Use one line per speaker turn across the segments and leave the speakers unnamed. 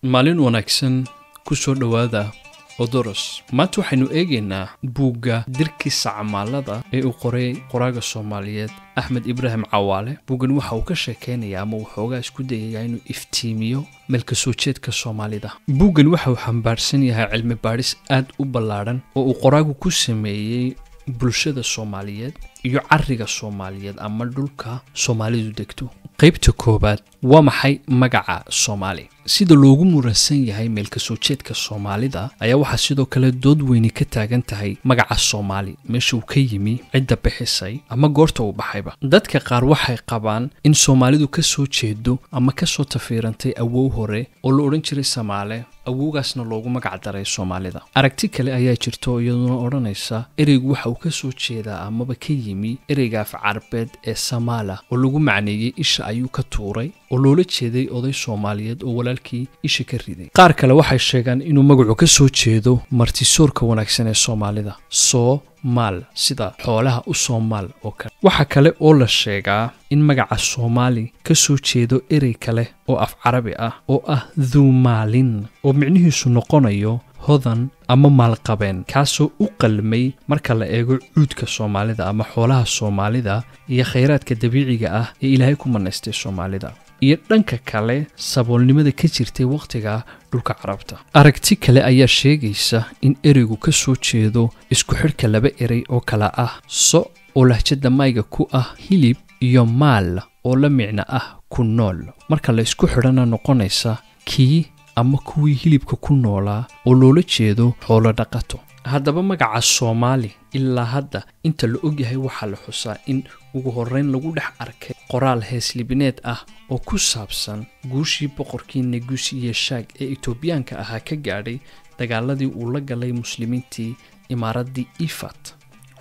Maalin wanaagsan, ku soo dhowaada Odoros. Maanta waxaynu eegaynaa buugga Dirkii Sacmaalada ee uu qoray qoraaga Soomaaliyeed Axmed Ibraahim Cawaale. Buuggan waxa uu ka sheekeynayaa ama waxoogaa isku dayayaa inuu iftiimiyo meelka soo jeedka Soomaalida. Buuggan waxa uu xambaarsan yahay cilmi baadhis aad u ballaadhan oo uu qoraagu ku sameeyey bulshada Soomaaliyeed iyo cariga Soomaaliyeed ama dhulka Soomaalidu degto. Qaybta koowaad: waa maxay magaca Soomaali? Sida loogu muransan yahay meelka soo jeedka Soomaalida ayaa waxaa sidoo kale dood weyni ka taagan tahay magaca Soomaali, meesha uu ka yimi, cidda bixisay ama goorta uu baxayba. Dadka qaar waxay qabaan in Soomaalidu ka soo jeedo ama kasoo tafiirantay awow hore oo la odhan jiray Samaale, awowgaasna loogu magac daray Soomaalida. Aragti kale ayaa jirta oo iyaduna odhanaysa ereygu waxa uu ka soo jeedaa amaba ka yimi ereyga af Carbeed ee Samaala, oo lagu macneeyey isha ayuu ka tuuray, oo loola jeeday oday Soomaaliyeed oo walaalkii isha ka riday. Qaar kale waxay sheegaan inuu magacu ka soo jeedo martisoorka wanaagsan ee Soomaalida, soo maal, sida xoolaha u soomaal oo kale. Waxa kale oo la sheegaa in magaca Soomaali ka soo jeedo erey kale oo af Carabi ah oo ah Dhumaalin, oo micnihiisu noqonayo hodan ama maalqabeen, kaasoo u qalmay marka la eego cuudka Soomaalida ama xoolaha Soomaalida iyo khayraadka dabiiciga ah ee Ilaahay ku manaystay Soomaalida, iyo dhanka kale saboolnimada ka jirtay wakhtiga dhulka Carabta. Aragti kale ayaa sheegaysa in ereygu ka soo jeedo isku xidhka laba erey oo kala ah so, oo lahjada mayga ku ah hilib, iyo maal, oo la micno ah ku nool. Marka la isku xidhana noqonaysa kii ama kuwii hilibka ku noolaa, oo loola jeedo xoolo dhaqato. Haddaba magaca Soomaali ilaa hadda inta la ogyahay waxaa la xusaa in ugu horreyn lagu dhex arkay qoraal heeslibineed ah oo ku saabsan guushii boqorkii Negus iyo Shaag ee Etoobiyaanka ahaa ka gaadhay dagaaladii uu la galay Muslimiintii imaaraddii Ifat,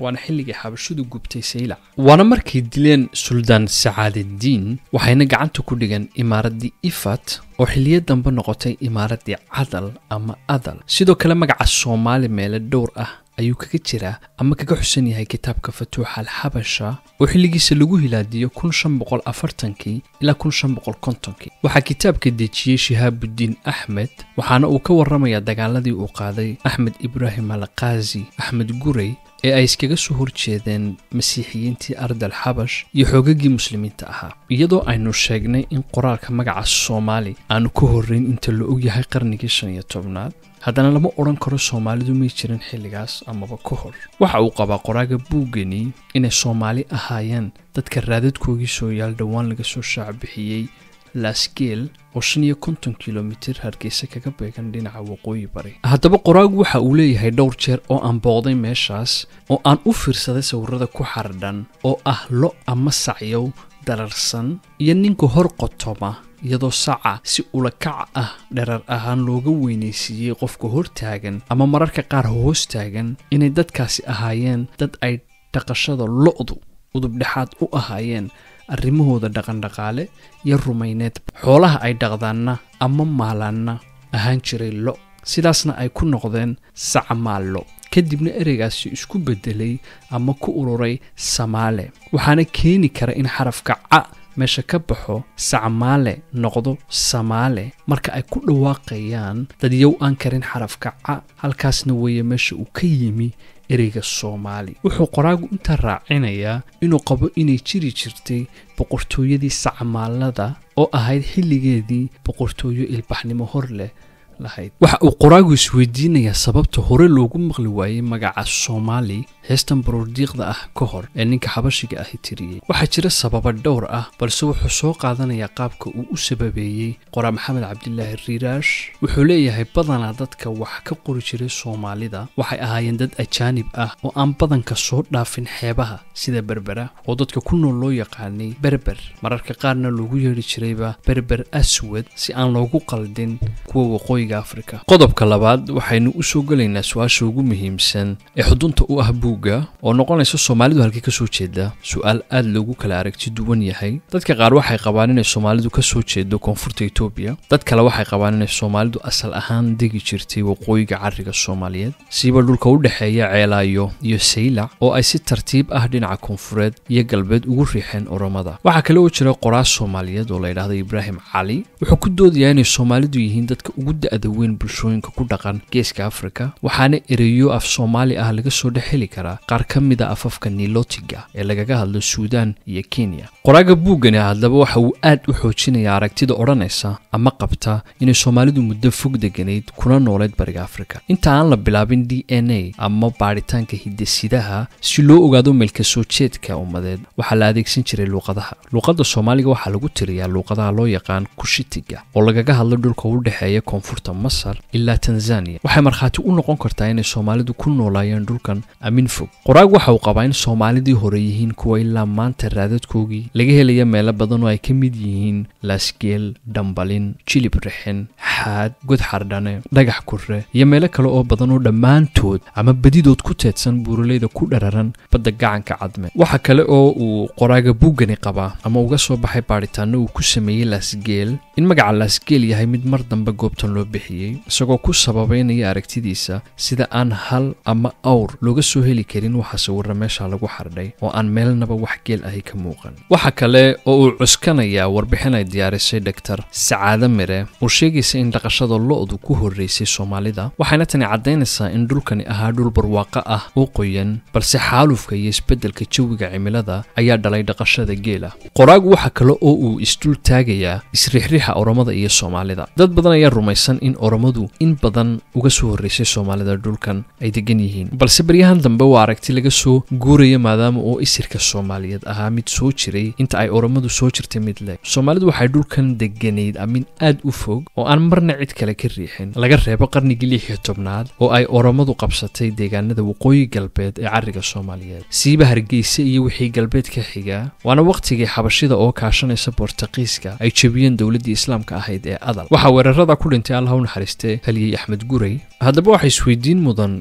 waana xilligii Xabashidu gubtay Saylac, waana markay dileen Suldaan Sacaadaddiin, waxayna gacanta ku dhigeen imaaraddii Ifat oo xilliyo dambe noqotay imaaraddii Cadal ama Adal. Sidoo kale magaca Soomaali meele dhowr ah ayuu kaga jiraa ama kaga xusan yahay kitaabka Fatuuxa Alxabasha oo xilligiisa lagu hilaadiyo 1540-kii ilaa 1550-kii. Waxaa kitaabka dejiyey Shihaabudiin Axmed, waxaana uu ka warramayaa dagaaladii uu qaaday Axmed Ibraahim Alqaazi, Axmed Gurey, ee ay iskaga soo horjeedeen Masiixiyiintii ardal Xabash iyo xoogagii Muslimiinta ahaa. Iyadoo aynu sheegnay in qoraalka magaca Soomaali aanu ka horreyn inta la ogyahay qarnigii 15aad, haddana lama odhan karo Soomaalidu may jirin xilligaas amaba ka hor. Waxa uu qabaa qoraaga buuggani inay Soomaali ahaayeen dadka raadadkoogii sooyaal dhowaan laga soo shaacbixiyey Laasgeel, oo 55 kilomitir Hargeysa kaga beegan dhinaca waqooyi bari. Haddaba qoraagu waxa uu leeyahay dhowr jeer oo aan booqday meeshaas oo aan u fiirsaday sawirada ku xardhan oo ah lo ama sacyow dararsan iyo ninka hor qotoma, iyadoo saca si ulakac ah dherar ahaan looga weynaysiiyey qofka hortaagan ama mararka qaar hoos taagan, inay dadkaasi ahaayeen dad ay dhaqashada lo'du udubdhexaad u ahaayeen arrimahooda dhaqandhaqaale iyo rumayneed, xoolaha ay dhaqdaanna ama maalaanna ahaan jiray lo, sidaasna ay ku noqdeen sacmaallo, kadibna ereygaasi isku beddelay ama ku ururay Samaale. Waxaana keeni kara in xarafka ca meesha ka baxo, sacmaale noqdo Samaale, marka ay ku dhawaaqayaan dadyow aan karin xarafka ca, halkaasna weeye meesha uu ka yimi ereyga Soomaali. Wuxuu qoraagu intaa raacinayaa inuu qabo inay jiri jirtay boqortooyadii sacmaalada oo ahayd xilligeedii boqortooyo ilbaxnimo hor leh lahayd. Waxa uu qoraagu isweydiinayaa sababta hore loogu maqli waayey magaca Soomaali heestan baroordiiqda ah ka hor ee ninka Xabashiga ahi tiriyey. Waxaa jira sababa dhowr ah, balse wuxuu soo qaadanayaa qaabka uu u sababeeyey qoraa Maxamed Cabdilaahi Riiraash. Wuxuu leeyahay badanaa dadka wax ka qori jiray Soomaalida waxay ahaayeen dad ajaanib ah oo aan badanka soo dhaafin xeebaha sida Berbera, oo dadka ku nool loo yaqaanay Berber, mararka qaarna loogu yeedhi jirayba Berber Aswad si aan loogu qaldin kuwa waqooyiga. waqooyiga Afrika. Qodobka labaad, waxaynu u soo gelaynaa su-aasha ugu muhiimsan ee xudunta u ah buugga, oo noqonaysa Soomaalidu halkii ka soo jeeda. Su-aal aad loogu kala aragti duwan yahay. Dadka qaar waxay qabaan inay Soomaalidu ka soo jeedo koonfurta Itoobiya. Dad kale waxay qabaan inay Soomaalidu asal ahaan degi jirtay waqooyiga carriga Soomaaliyeed, siiba dhulka u dhexeeya Ceelaayo iyo Saylac, oo ay si tartiib ah dhinaca koonfureed iyo galbeed ugu riixeen Oromada. Waxaa kale oo jira qoraa Soomaaliyeed oo la yidhaahdo Ibraahim Cali. Wuxuu ku doodayaa inay Soomaalidu yihiin dadka ugu da'da weyn bulshooyinka ku dhaqan geeska Afrika, waxaana ereyo af Soomaali ah laga soo dhex heli karaa qaar ka mid a afafka Nilotiga ee lagaga hadlo Suudaan iyo Kenya. Qoraaga buuggani haddaba waxa uu aad u xoojinayaa aragtida odhanaysa ama qabta inay Soomaalidu muddo fog deganayd kuna nooleed bariga Afrika, inta aan la bilaabin DNA ama baadhitaanka hidde-sidaha si loo ogaado meelka soo jeedka ummadeed. Waxaa la adeegsan jiray luuqadaha. Luuqadda Soomaaliga waxaa lagu tiriyaa luuqadaha loo yaqaan Kushitiga, oo lagaga hadlo dhulka u dhexeeya koonfurta Masar ilaa Tanzania. Waxay markhaati u noqon kartaa inay Soomaalidu ku noolaayeen dhulkan amin fog. Qoraagu waxa uu qabaa in Soomaalidii hore yihiin kuwa ilaa maanta raadadkoogii laga helaya meelo badan oo ay ka mid yihiin Laasgeel, Dhambalin, Jilib Rixin, Xaad, God Xardhane, Dhagax Kurre iyo meelo kale oo badan oo dhammaantood ama badidood ku teedsan buuraleyda ku dhararan badda gacanka Cadme. Waxa kale oo uu qoraaga buuggani qabaa ama uga soo baxay baadhitaano uu ku sameeyey Laasgeel in magaca Laasgeel yahay mid mar dambe goobtan loo bixiyey, isagoo ku sababeynaya aragtidiisa sida aan hal ama awr looga soo heli karin waxa sawirra meesha lagu xardhay oo aan meelnaba wax geel ahi ka muuqan. Waxa kale oo uu cuskanayaa warbixin ay diyaarisay Dr. Sacaade Mire oo sheegaysa in dhaqashada lo'du ku horreysay Soomaalida, waxayna tani caddaynaysaa in dhulkani ahaa dhul barwaaqo ah oo qoyan, balse xaalufka iyo isbeddelka jawiga cimilada ayaa dhalay dhaqashada geela. Qoraagu waxa kale oo uu isdul taagayaa isriixriixa Oromada iyo Soomaalida. Dad badan ayaa rumaysan in Oromadu in badan uga soo horreysay Soomaalida dhulkan ay degan yihiin, balse baryahan dambe waa aragti laga soo guuraya, maadaama oo isirka Soomaaliyeed ahaa mid soo jiray inta ay Oromadu soo jirtay mid leh. Soomaalidu waxay dhulkan deganayd amin aad u fog oo aan marna cid kale ka riixin, laga reebo qarnigii 16aad oo ay Oromadu qabsatay deegaanada waqooyi galbeed ee carriga Soomaaliyeed, siiba Hargeysa iyo wixii galbeed ka xiga. Waana waqtigii xabashida oo kaashanaysa Boortaqiiska ay jebiyeen dowladdii Islaamka ahayd ee Adal. Waxaa weerarada ku dhintay, Allah u naxariistee, haliyey Axmed Gurey. Haddaba waxaa isweydiin mudan,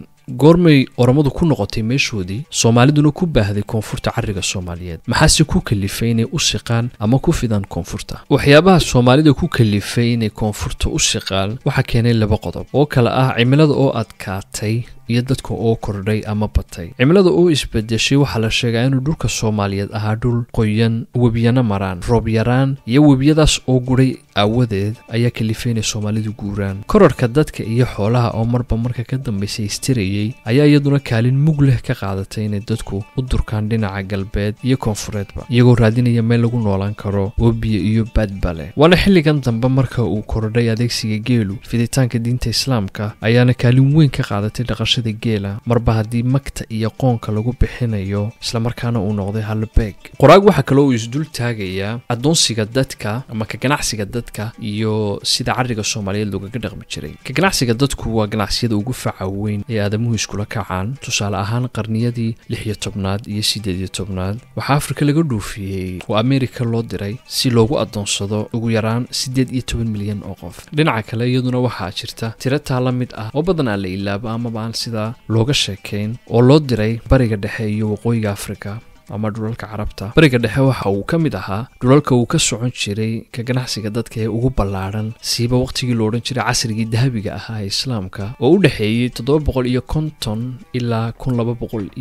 goormay Oromadu ku noqotay meeshoodii, Soomaaliduna ku baahday koonfurta carriga Soomaaliyeed? Maxaase ku kalifay inay u siqaan ama ku fidaan koonfurta? Waxyaabaha Soomaalida ku kalifay inay koonfurta u siqaan waxaa keenay laba qodob oo kale ah cimilada oo adkaatay iyo dadka oo kordhay ama batay. Cimilada oo isbedeshay, waxaa la sheegaa inuu dhulka Soomaaliyeed ahaa dhul qoyan, webiyana maraan. Roob yaraan iyo webiyadaas oo guray aawadeed ayaa kalifay inay Soomaalidu guuraan. Kororka dadka iyo xoolaha oo marba marka ka dambaysa istirayey ayaa iyaduna kaalin mug leh ka qaadatay inay dadku u durkaan dhinaca galbeed iyo koonfureedba, iyagoo raadinaya meel lagu noolaan karo oo biyo iyo baadba leh. Waana xilligan dambe marka uu kordhay adeegsiga geelu. Fiditaanka diinta Islaamka ayaana kaalin weyn ka qaadatay dhaqashada geela, marba haddii magta iyo qoonka lagu bixinayo, islamarkaana uu noqday halbeeg. Qoraag waxaa kaloo uu isdul taagayaa addoonsiga dadka ama ka ganacsiga dadka iyo sida carriga Soomaaliyeed loogaga dhaqmi jiray. Ka ganacsiga dadku waa ganacsiyada ugu faca weyn ee aadamuhu iskula kacaan. Tusaale ahaan, qarniyadii 16aad iyo 18aad waxaa Afrika laga dhuufiyey oo Amerika loo diray si loogu addoonsado ugu yaraan 18 milyan oo qof. Dhinaca kale, iyaduna waxaa jirta tiro taa la mid ah oo badan aan la ilaabo amaba aan sidaa looga sheekayn oo loo diray bariga dhexe iyo waqooyiga Afrika ama dhulalka Carabta. Bariga dhexe waxa uu ka mid ahaa dhulalka uu ka socon jiray ka ganacsiga dadka ee ugu ballaadhan, siiba waqtigii lo odhan jiray casrigii dahabiga ahaa ee Islaamka, oo u dhexeeyey 750 ilaa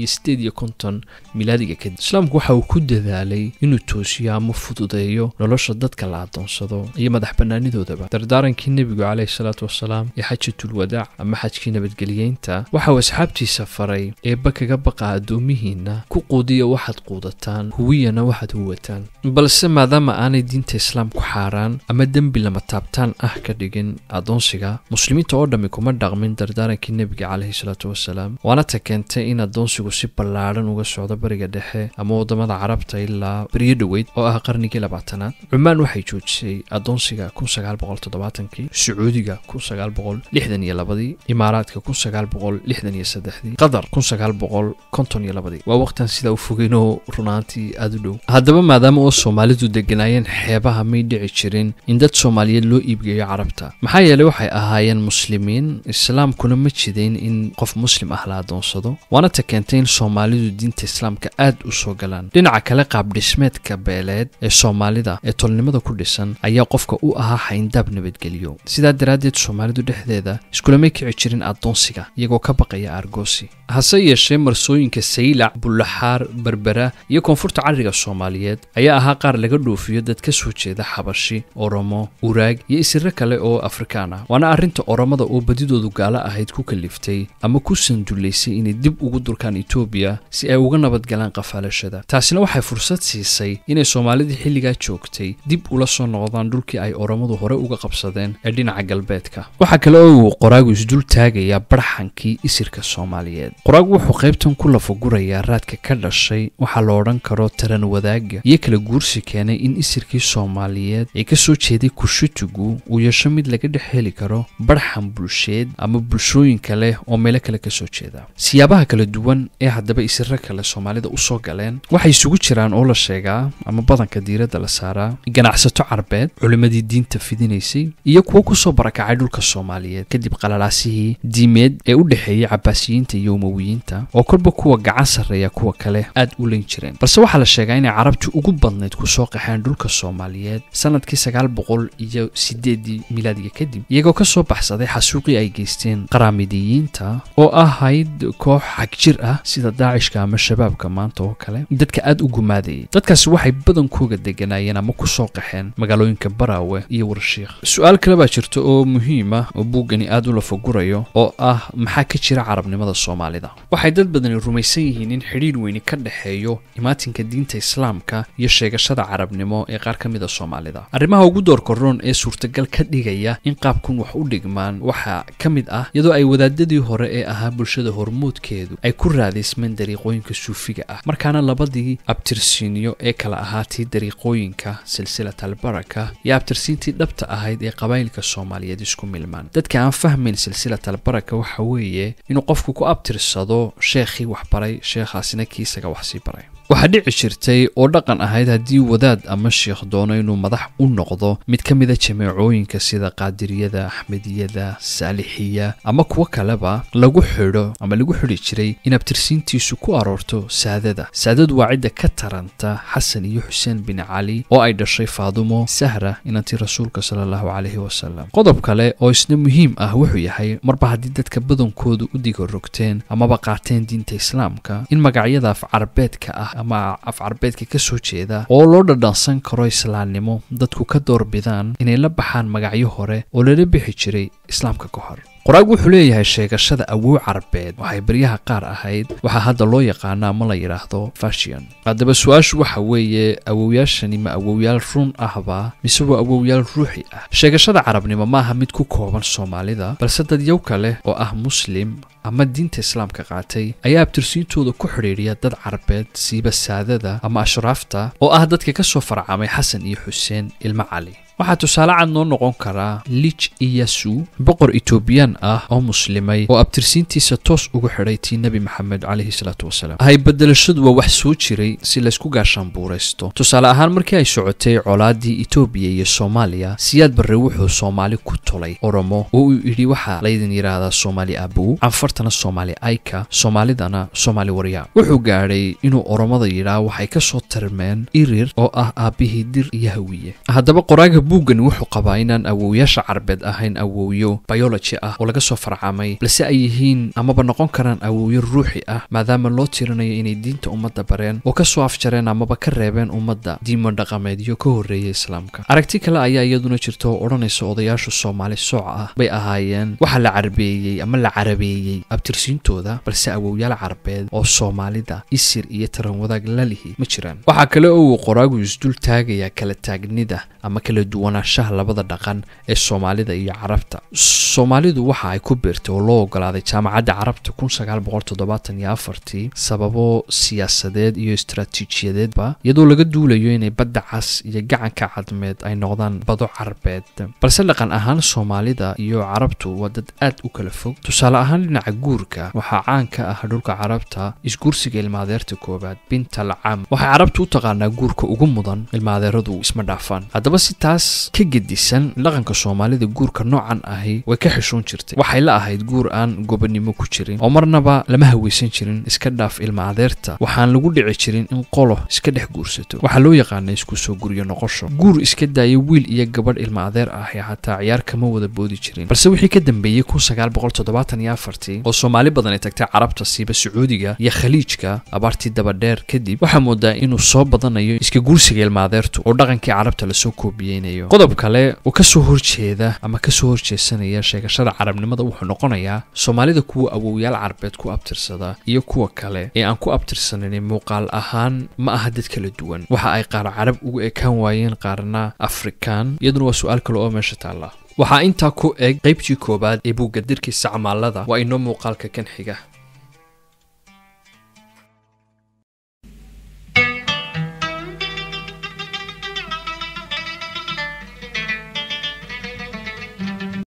1258 milaadiga kadib. Islaamku waxa uu ku dadaalay inuu toosiyo ama fududeeyo nolosha dadka la adoonsado iyo madax bannaanidoodaba. Dardaarankii nebigu caleyhi salaatu wasalaam ee xajatul wadaac ama xajkii nabadgeliyeynta waxa uu asxaabtiisa faray: eebba kaga baqa addoomihiinna, ku quudiya waxaad quudataan, huwiyana waxaad huwataan. Balse maadaama aanay diinta Islaamku xaaraan ama dembi lama taabtaan ah ka dhigin addoonsiga, muslimiinta oo dhammi kuma dhaqmin dardaarankii nebiga caleyhi salaatu wasalaam, waana ta keentay in addoonsigu si ballaadhan uga socdo bariga dhexe ama waddamada Carabta ilaa beriyo dhoweyd oo ah qarnigii 20aad. Cumaan waxay joojisay addoonsiga 1970kii, Sacuudiga 1962dii, Imaaraadka 1963dii, Qatar 1952dii. Waa waqtan sidaa u fogeyn. oo runaantii aad u dhow. Haddaba maadaama oo Soomaalidu deganaayeen xeebaha, may dhici jirin in dad Soomaaliyeed loo iibgeeyo Carabta, maxaa yeelay waxay ahaayeen muslimiin, islaamkuna ma jidayn in qof muslim ah la adoonsado, waana ta keentay in Soomaalidu diinta islaamka aad u soo galaan. Dhinaca kale, qaab dhismeedka beeleed ee Soomaalida ee tolnimada ku dhisan ayaa qofka u ahaa xayndaab nabadgelyo. Sidaa daraaddeed Soomaalidu dhexdeeda iskulamay kici jirin addoonsiga, iyagoo ka baqaya aargoosi. Hase yeeshee marsooyinka Saylac, Bullaxaar, Berbera iyo koonfurta cariga Soomaaliyeed ayaa ahaa qaar laga dhoofiyo dad ka soo jeeda Xabashi, Oromo, Uraag iyo isiro kale oo Afrikaan ah. Waana arrinta Oromada oo badidoodu gaalo ahayd ku kaliftay ama ku sandullaysay inay dib ugu durkaan Itoobiya si ay uga nabadgalaan qafaalashada. Taasina waxay fursad siisay inay Soomaalidii xilligaa joogtay dib ula soo noqdaan dhulkii ay Oromadu hore uga qabsadeen ee dhinaca galbeedka. Waxaa kale oo uu qoraagu isdul taagayaa barxankii isirka Soomaaliyeed. Qoraagu wuxuu qaybtan ku lafagurayaa raadka ka dhashay waxaa la odhan karo taran wadaagga iyo kala guursi keenay in isirkii Soomaaliyeed ee ka soo jeeday Kushitigu uu yeesho mid laga dhex heli karo barxan bulsheed ama bulshooyin kale oo meelo kale ka soo jeeda. Siyaabaha kala duwan ee haddaba isiro kale Soomaalida u soo galeen waxay isugu jiraan oo la sheegaa ama badanka diiradda la saaraa ganacsato Carbeed, culimmadii diinta fidinaysay iyo kuwo kusoo barakacay dhulka Soomaaliyeed kadib qalalaasihii diimeed ee u dhexeeyey Cabaasiyiinta iyo Umawiyiinta, oo kolba kuwa gacan sarreeya kuwa kale aad u leyn jireen. Balse waxaa la sheegaa inay Carabtu ugu badnayd kusoo qaxeen dhulka Soomaaliyeed sanadkii 908 milaadiga kadib, iyagoo ka soo baxsaday xasuuqii ay geysteen Qaraamidiyiinta oo ahayd koox xagjir ah sida Daacishka ama Shabaabka maanta oo kale, dadka aad u gumaadayay. Dadkaasi waxay badankooga deganaayeen ama kusoo qaxeen magaalooyinka Baraawe iyo Warshiikh. Su-aal kale baa jirta oo muhiim ah oo buuggani aad u lafagurayo, oo ah maxaa ka jira carabnimada Soomaalida? Waxay dad badani rumaysan yihiin in xidhiidh weyni ka dhexeeyo imaatinka diinta islaamka iyo sheegashada carabnimo ee qaar ka mid a Soomaalida. Arrimaha ugu doorka roon ee suurtagal ka dhigaya in qaabkan wax u dhigmaan waxaa ka mid ah iyadoo ay wadaadadii hore ee ahaa bulshada hormuudkeedu ay ku raadaysmeen dariiqooyinka suufiga ah, markaana labadii abtirsiinyo ee kala ahaatii dariiqooyinka silsilat albaraka iyo abtirsiintii dhabta ahayd ee qabaa'ilka Soomaaliyeed isku milmaan. Dadka aan fahmayn silsilat albaraka waxa weeye inuu qofku ku abtirsado sheekhii wax baray, sheekhaasina kii isaga wax sii baray. Waxaa dhici jirtay oo dhaqan ahayd haddii wadaad ama sheekh doono inuu madax u noqdo mid ka mida jameecooyinka sida Qaadiriyada, Axmediyada, Saalixiya ama kuwo kaleba, lagu xidho ama lagu xidhi jiray in abtirsiintiisu ku aroorto saadada. Saadadu waa cidda ka taranta Xasan iyo Xuseen bin Cali oo ay dhashay Faadumo Sahra, inantii rasuulka sala allahu calayhi wasalam. Qodob kale oo isna muhiim ah wuxuu yahay marba haddii dadka badankoodu u diga rogteen amaba qaateen diinta islaamka, in magacyada af carbeedka ah ama af carbeedka ka soo jeeda oo loo dhadhansan karo islaamnimo dadku ka doorbidaan inay la baxaan magacyo hore oo lala bixi jiray islaamka ka hor. Qoraagu wuxuu leeyahay sheegashada awow carbeed waxay baryaha qaar ahayd waxaa hadda loo yaqaano ama la yidhaahdo fashion. Haddaba su-aashu waxa weeye, awowyaashani ma awowyaal run ahba mise waa awowyaal ruuxi ah? Sheegashada carabnimo ma aha mid ku kooban Soomaalida, balse dadyow kale oo ah muslim ama diinta islaamka qaatay ayaa abtirsiintooda ku xidhiidhiya dad carbeed, siiba saadada ama ashraafta oo ah dadka ka soo farcamay Xasan iyo Xuseen ilmo Cali. Waxaa tusaale cad noo noqon karaa Lij Iyasu, boqor Etoobiyaan ah oo muslimay oo abtirsiintiisa toos ugu xidhay tii Nebi Maxamed calayhi salaatu wasalaam. Haybedelashadu waa wax soo jiray si laysku gaashaanbuuraysto. Tusaale ahaan, markii ay socotay colaadii Etoobiya iyo Soomaaliya, Siyaad Barre wuxuu Soomaali ku tolay Oromo oo uu yidhi waxaa laydin yidhaahdaa Soomaali Abow, Canfartana Soomaali Ayka, Soomaalidana Soomaali Waryaa. Wuxuu gaadhay inuu Oromada yidhaa waxay ka soo tarmeen Irir oo ah aabbihii Dir iyo Hawiye. Haddaba qoraaga buuggan wuxuu qabaa inaan awowyaasha carbeed ahayn awowyo biology ah oo laga soo farcamay, balse ay yihiin amaba noqon karaan awowyo ruuxi ah, maadaama loo tirinayo inay diinta ummadda bareen oo ka soo afjareen amaba ka reebeen ummadda diimo dhaqameedyo ka horreeyay islaamka. Aragti kale ayaa iyaduna jirta oo odhanaysa odayaashu Soomaali sooc ah bay ahaayeen, waxaa la carbeeyey ama la carabeeyey abtirsiintooda, balse awowyaal carbeed oo Soomaalida isir iyo taran wadaag lalihi ma jiraan. Waxaa kale oo uu qoraagu isdul taagayaa kala taagnida ama kala duwanaanshaha duwanaanshaha labada dhaqan ee Soomaalida iyo Carabta. Soomaalidu waxa ay ku biirtay oo loo ogolaaday Jaamacadda Carabta 1974 sababo siyaasadeed iyo istaraatiijiyadeedba, iyadoo laga duulayo inay Badda Cas iyo Gacanka Cadmeed ay noqdaan bado carbeed. Balse dhaqan ahaan Soomaalida iyo Carabtu waa dad aad u kala fog. Tusaale ahaan, dhinaca guurka waxaa caan ka ah dhulka Carabta isguursiga ilmaadeerta koowaad, bintal cam. Waxay Carabtu u taqaanaa guurka ugu mudan, ilmaadeeradu isma dhaafaan. Haddaba si taas ka gedisan dhaqanka Soomaalida, guurka noocan ahi way ka xishoon jirtay. Waxay la ahayd guur aan gobonimo ku jirin oo marnaba lama haweysan jirin, iska dhaaf ilma adeerta. Waxaan lagu dhici jirin in qolo iska dhex guursato. Waxaa loo yaqaana isku soo guryo noqosho. Guur iska daaya, wiil iyo gabadh ilma adeer ahi xataa ciyaar kama wada boodi jirin. Balse wixii ka dambeeyey 1974 oo Soomaali badan ay tagtay Carabta, siiba Sacuudiga iyo Khaliijka, abaartii dabadheer kadib, waxaa moodaa inuu soo badanayo iska guursiga ilma adeertu oo dhaqankii Carabta lasoo koobiyeynayo. Qodob kale oo kasoo horjeeda ama kasoo horjeesanaya sheegashada carabnimada wuxuu noqonayaa Soomaalida kuwa awowyaal carbeed ku abtirsada iyo kuwa kale ee aan ku abtirsanin muuqaal ahaan ma aha dad kala duwan. Waxa ay qaar Carab ugu ekaan waayeen, qaarna Afrikaan, iyaduna waa su-aal kale oo meesha taalla. Waxaa intaa ku eg qaybtii koowaad ee buugga Dirkii Sacmaalada. Waa inoo muuqaalka kan xiga.